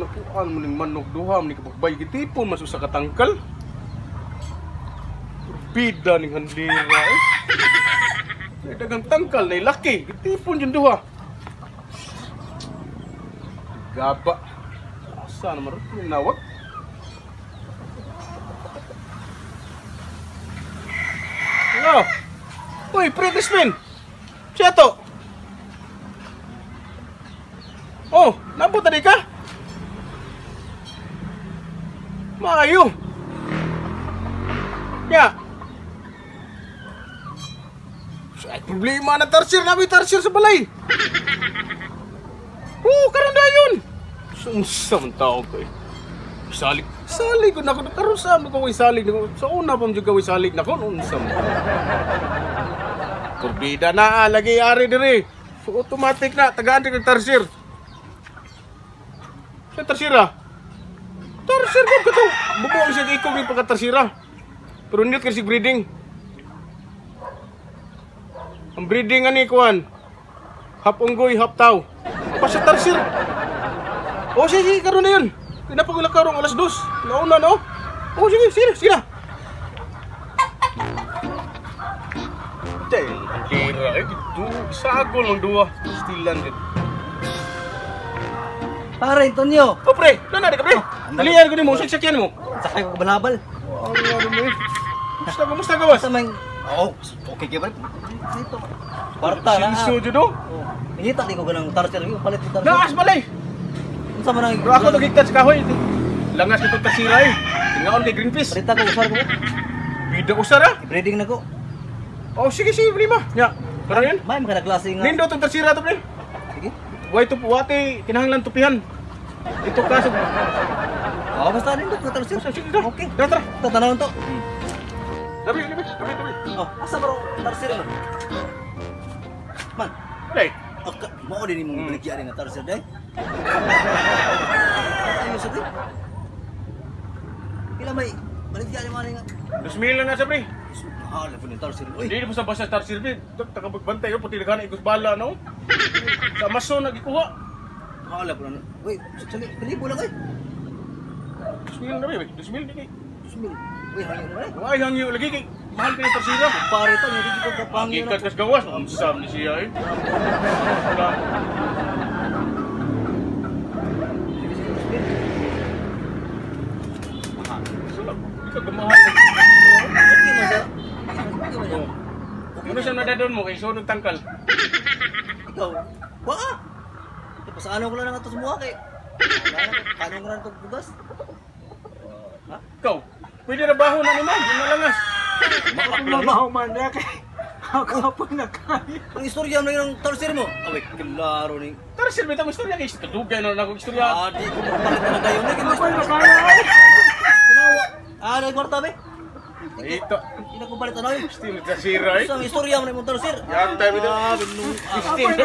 Nakuan mo ning manok duha ni kabagbay gitipon mas usa ka tangkal. Bida ning handira eh. Dagang tangkal na laki, gitipon jud duha. Gaba. Asa naman ro nawag? Hello. Uy, pre Crispin. Siya to. Oh, nabot na di ka? Maayo. Ya. Ay, problema na tarsir na, may tarsir sa balay. Oo, karon na yun. Sumsa man tao ko eh. Salig, salig ko na ako. Karon sa mo ko salig na ko. Sa una pa mo ko salig na ko. Unsa mo. Kurbida na, lagi ari diri. So automatic na, tagaan kag tarsir. Sa tarsira. Tarsir ko kato. Bubo siya ikog ni pagka tarsira. Pero nindot kasi breeding. Ang breeding ani kuan. Hap unggoy, hap tao. Pa sa tarsir. O sige, sige, karon na yun. Pinapagula karong alas 2. Nauna no. O sige, sige, sige na. Dahil, ang tira eh, dito. Isagol ang duwa. Stilan din. Pare, Antonio. O pre, doon na ka pre. Dalian ko ni mo, sakyan mo. Sakay ko kabalabal. Ang ano mo eh. Kumusta, kumusta ka boss? Sa may... Oo, okay ka pre. Dito. Kwarta na. Sinso dyan do. Nangita di ko ganang tarsir. Palit ko tarsir. Naas balay. Unsa man ang... Pero ako nagigtat sa kahoy. Langas ko itong tarsira eh. Tingaon kay Greenpeace. Palita ko, usar ko. Bida usar ah. I-breeding na ko. Oh, sige, sige, prima. Ya, karon yun. May mga klase nga. Nindo itong tarsira to pre. Sige. Way to wate, kinahanglan tupihan. Ito ka sa... Oo, basta nindot ko tarsir. Sige, tara. Okay. Tara, tara. Tatanawon to. Tabi, tabi, tabi, tabi. Oh, asa ba ro tarsir man? Man. Hey. Oh, mao din imong baligya nga tarsir day. Ayos sa. Pila may baligya ni man nga? 2,000 na sa pre. Mahal po ni tarsir. Uy. Hindi mo sa basta tarsir pre. Takabagbantay ko puti daghan ikos bala no. Sa Amazon nagikuha. Mahal po na. Uy, sali kalibo lang ay. 2,000 na pre, 2,000 di kay. 2,000. Uy, hangyo na. Ay hangyo lagi kay mahal kay tarsira. Pare to, hindi ko kapangyo na. Gikat kas gawas, unsam ni siya eh. Mahal. Okay man sir. Okay man siya. Ano siya nadadon mo kay sunod tangkal? Ikaw, wa ah. Pasano ko lang ato sa muha kay. Paano ko lang itong bugas? Ha? Ikaw, pwede na baho na naman, yung nalangas. Mabaho man na kay. Ako po na kaya. Ang istorya mo ng tarsir mo. Away, klaro ni. Tarsir, may tang istorya kay kadugay na ako istorya. Ah, di ko mapalit na kayo ni. Ako na kaya. Tunawa. Ah, dai kwarta be. Ito. Hindi na ko palit ano yun. Still tarsira eh. Ang istorya mo na imong tarsir. Yan time ito. Ah, Still.